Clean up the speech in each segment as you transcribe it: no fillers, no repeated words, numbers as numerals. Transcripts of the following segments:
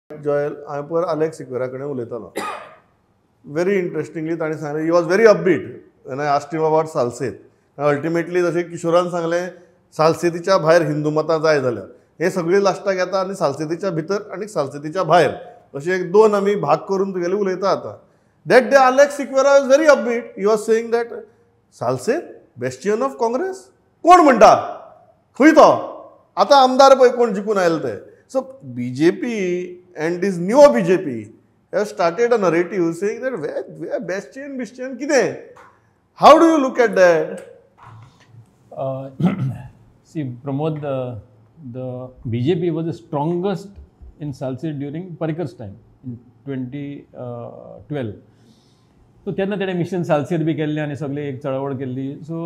जॉयल, हांवें पयर आलेक्स सिक्वेरा कडेन उलयतालो. व्हेरी इंट्रस्टिंगली ताणें सांगलें, he was very upbeat when I asked him about Salcete. Ultimately जशें किशोरान सांगलें, सालसेतीच्या भायर हिंदू मतां जाय जाल्यार हे सगळीं लास्टाक येता आनी सालसेतीच्या भितर आनी सालसेतीच्या भायर अशे एक दोन आमी भाग करून तुगेले उलयता आतां. That day Alex Sequeira was very upbeat. He was saying that Salcete bastion of Congress. कोण म्हणटा खंय तो आतां आमदार पळय कोण जिखून आयले ते. So BJP and this new BJP have started a narrative saying that we bastion बिस्टियन कितें. How do you look at that? See, Pramod, the BJP was the strongest in Salcete during Parrikar's time in 2012. So तेन्ना तेणें mission Salcete बी केल्लें आनी सगळी एक चळवळ केल्ली. So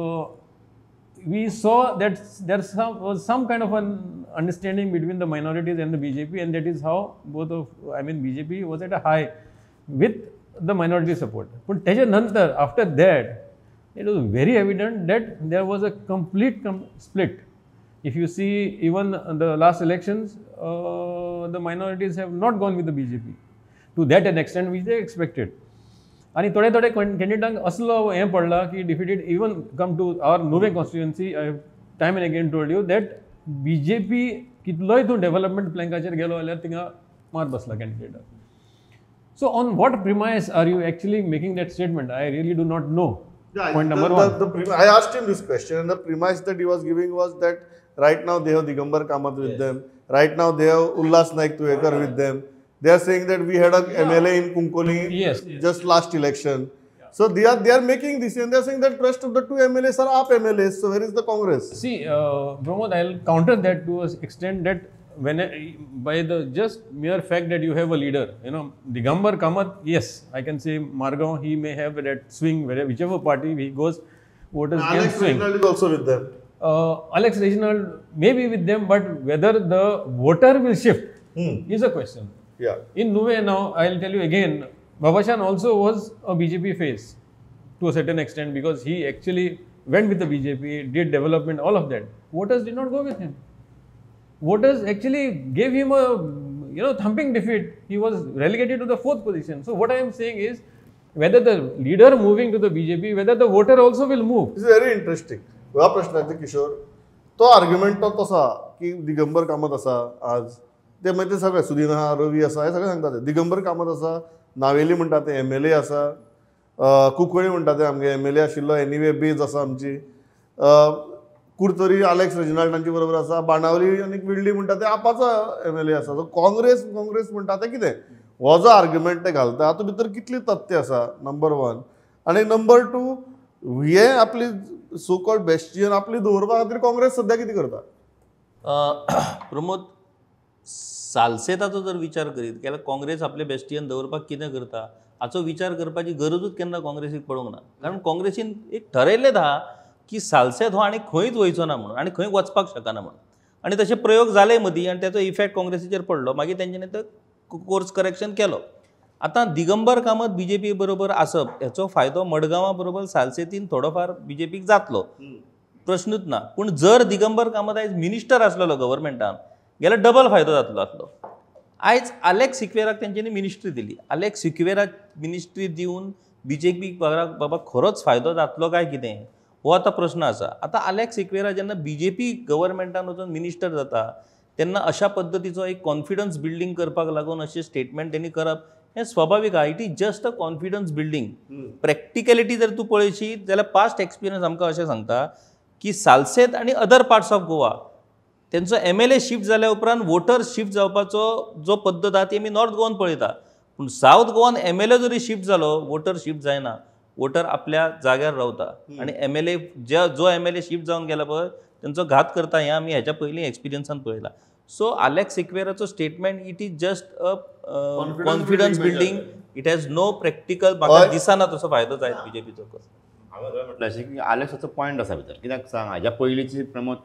we saw that there was some kind of an understanding between the minorities and the BJP, and that is how both of, I mean, BJP was at a high with the minority support. But तेजे नंतर after that, it was very evident that there was a complete split. If you see even the last elections, the minorities have not gone with the BJP to that an extent which they expected. आनी थोडे थोडे कॅन्डिडेटांक असलो हें पडला की defeated. Even come to our Nuvem constituency, I have time and again told you that BJP कितलोय तूं development प्लँकाचेर गेलो जाल्यार थिंगा मार बसला कॅन्डिडेटाक. So on what premise are you actually making that statement? I really do not know. Point number one. I asked him this question, and the premise that he was giving was that right now they have Digambar Kamath with them, right now they have Ulhas Naik Tuekar with them. They are saying that we had a MLA in Cuncolim just last election. Yeah. So they are making this, and they are saying that rest of the two MLAs are AAP MLAs. So where is the Congress? See, Pramod, I will counter that to an extent that when by the just mere fact that you have a leader, you know, Digambar Kamath, yes, I can say Margao, he may have that swing, whichever party he goes, voters can Alex swing. Alex Reginald is also with them. Alex Reginald may be with them, but whether the voter will shift is a question. Yeah. In Nuvem now, I will tell you again, Babashan also was a BJP face to a certain extent, because he actually went with the BJP, did development, all of that. Voters did not go with him. Voters actually gave him a, you know, thumping defeat. He was relegated to the fourth position. So what I am saying is, whether the leader moving to the BJP, whether the voter also will move. This is very interesting. ह्या प्रश्नाचे किशोर, तो argument तो तसो की दिगंबर कामत आसा आज, ते मागीर ते सगळे सुदीन आहा, रवी आसा, हे सगळे सांगता ते. दिगंबर कामत आसा, नावेली म्हणटा ते MLA आसा, कुंकळी म्हणटा ते आमगे MLA आशिल्लो, एनिवे बेज आसा आमची, कुडतरी आलेक्स रेजिनाल्ड तांचे बरोबर आसा, बाणावली आनी विर्डी म्हणटा ते आपाचो MLA आसा. सो काँग्रेस काँग्रेस म्हणटा ते कितें, हो जो आर्ग्युमेंट ते घालता हातूंत भितर कितली तथ्य आसा, नंबर वन. आनी नंबर टू, हे आपली सो कॉल्ड बेस्टियन आपली दवरपा खातीर काँग्रेस सद्या कितें करता? प्रमोद, सालसेताचो जर विचार करीत जाल्यार काँग्रेस आपले बेस्टियन दवरपाक कितें करता हाचो विचार करपाची गरजूच केन्ना काँग्रेसीक पडूंक ना. कारण काँग्रेसीन एक ठरयल्लेंच आहा की सालसेत हो आनी खंयच वयचो ना म्हणून, आनी खंय वचपाक शकना म्हणून. आनी तशे प्रयोग जाले मदीं आनी ताचो इफेक्ट काँग्रेसीचेर पडलो. मागीर तेंच्यांनी तो कोर्स करेक्शन केलो. आतां दिगंबर कामत बीजेपी बरोबर आसप हेचो फायदो मडगांवा बरोबर सालसेतीन थोडोफार बीजेपीक जातलो, प्रश्नूच ना. पूण जर दिगंबर कामत आयज मिनिस्टर आसलेलो गव्हर्मेंटान गेल्यार डबल फायदो जातलो आसलो. आयज आलेक्स सिक्वेराक तेंच्यांनी मिनिस्ट्री दिली. आलेक्स सिक्वेराक मिनिस्ट्री दिवन बीजेपीक बाबा खरोच फायदो जातलो काय कितें हो आतां प्रश्न आसा. आतां आलेक्स सिक्वेरा जेन्ना बीजेपी गव्हर्मेंटान वचून मिनिस्टर जाता तेन्ना अशा पद्दतीचो एक कॉन्फिडन्स बिल्डींग करपाक लागून अशें स्टेटमेंट तेणी करप हें स्वाभावीक आहा. It is just a confidence building. Practicality जर तूं पळयशी जाल्यार पास्ट एक्सपिरियन्स आमकां अशें सांगता की सालसेत आनी अदर पार्ट्स ऑफ गोवा तेंचो MLA shift जाल्या उपरांत वोटर शिफ्ट जावपाचो जो पद्दत आहा ती आमी नॉर्थ गोवान पळयता. पूण सावथ गोवान MLA जरी शिफ्ट जालो वोटर शिफ्ट जायना, वोटर आपल्या जाग्यार रावता. आनी MLA जो MLA shift जावन गेला पळय तेंचो घात करता हें आमी हेच्या पयलीं एक्सपिरियन्सान पळयलां. सो आलेक्स सिक्वेराचो statement it is just a confidence building, it has no practical. म्हाका दिसना तसो फायदो जायत बीजेपीचो. हांवें म्हटलें अशें की आलेक्साचो पॉयंट आसा भितर. कित्याक सांग, हाज्या पयलींची प्रमोद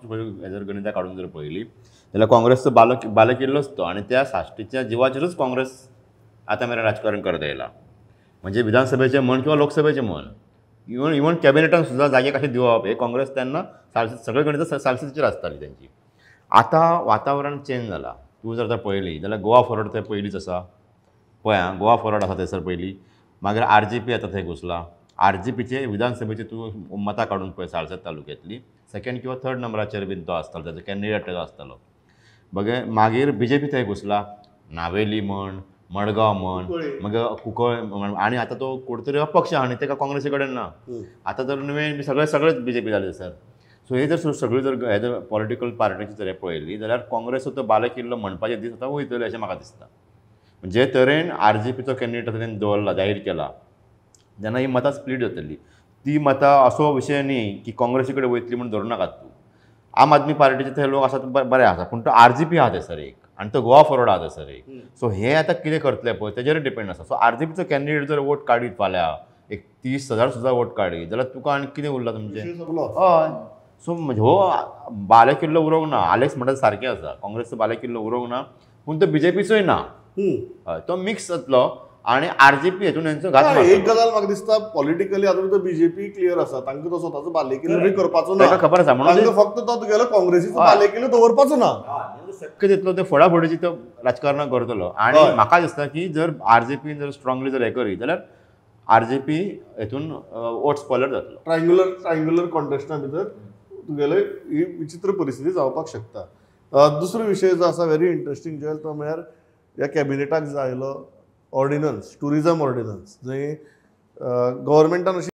जर गणितां काडून जर पळयली जाल्यार काँग्रेसचो बालकिल्लोच तो, आनी त्या साश्टीच्या जिवाचेरूच काँग्रेस आतां मेरेन राजकारण करत आयला. म्हणजे विधानसभेचें म्हण किंवा लोकसभेचें म्हण, इवन कॅबिनेटान सुद्दां जागे कशें दिवप हे काँग्रेस तेन्ना सालसेत सगळे गणितां सालसेचेर आसताली तेंची. आतां वातावरण चेंज जालां. तूं जर आतां पळयली जाल्यार गोवा फॉरवर्ड थंय पयलींच आसा. पळय आं, गोवा फॉरवर्ड आसा थंयसर पयलीं, मागीर RGP आतां थंय घुसला. RGPचे विधानसभेचे तूं मतां काडून पळय सालसेत तालुक्यांतली सेकंड किंवा थर्ड नंबराचेर बीन तो आसतलो, ताचो कॅन्डिडेट ताजो आसतलो. बगे मागीर BJP थंय घुसला, नावेली म्हण, मडगांव म्हण, मागीर कुंकळ म्हण, आनी आतां तो कोण तरी अपक्ष आहा न्ही ताका काँग्रेसी कडेन ना. आतां तर नुवें सगळे सगळेच BJP जाले सर. सो हे जर सगळी जर हे जर पॉलिटिकल पार्टीची जर पळयली जाल्यार काँग्रेस तो बालेकिल्लो म्हणपाचे दीस आतां वयतले अशें म्हाका दिसता. जे तरेन RGPचो कॅन्डिडेट आतां तेणें दवरला, जाहीर केला, जेन्ना ही मतां स्प्लीट जातली ती मतां असो विशय न्ही की काँग्रेसी कडेन वयतली म्हूण धरूं नाकात तूं. आम आदमी पार्टीचे थंय लोक आसात बरे आसा, पूण तो RGP आहा थंयसर एक आनी तो गोवा फॉरवर्ड आहा थंयसर एक. सो हे आतां कितें करतले पळय तेजेर डिपेंड आसा. सो RGPचो कॅन्डिडेट जर वोट काडीत फाल्यां एक 30,000 सुद्दां वोट काडीत जाल्यार तुका आनी कितें उरलां तुमचें? हय. सो हो बालेकिल्लो उरोंक ना, आलेक्स म्हणटा सारकें आसा, काँग्रेसचो बालेकिल्लो उरोंक ना, पूण तो BJPचोय ना, तो मिक्स जातलो आनी RGP हेतून हेंचो घात. एक गजाल म्हाका दिसता पॉलिटिकली आतां तो BJP clear आसा, तांकां तो स्वताचो बालेकिल्लो बी करपाचो ना, खबर आसा, म्हणून फक्त तो तुगेलो काँग्रेसीचो बालेकिल्लो दवरपाचो ना. शक्य तितलो ते फोडाफोडीची तो राजकारणां करतलो. आनी म्हाका दिसता की जर RGP जर स्ट्रॉंगली जर हें करीत जाल्यार RGP हेतून वोट स्पॉयलर जातलो. ट्रायंग्युलर कॉन्टेस्टा भितर तुगेले ही विचित्र परिस्थिती जावपाक शकता. दुसरो विशय जो आसा व्हेरी इंट्रस्टींग जो तो म्हळ्यार ह्या कॅबिनेटाक जो आयलो ऑर्डिनन्स, टुरिजम ऑर्डिनन्स, जंय गव्हर्मेंटान अशी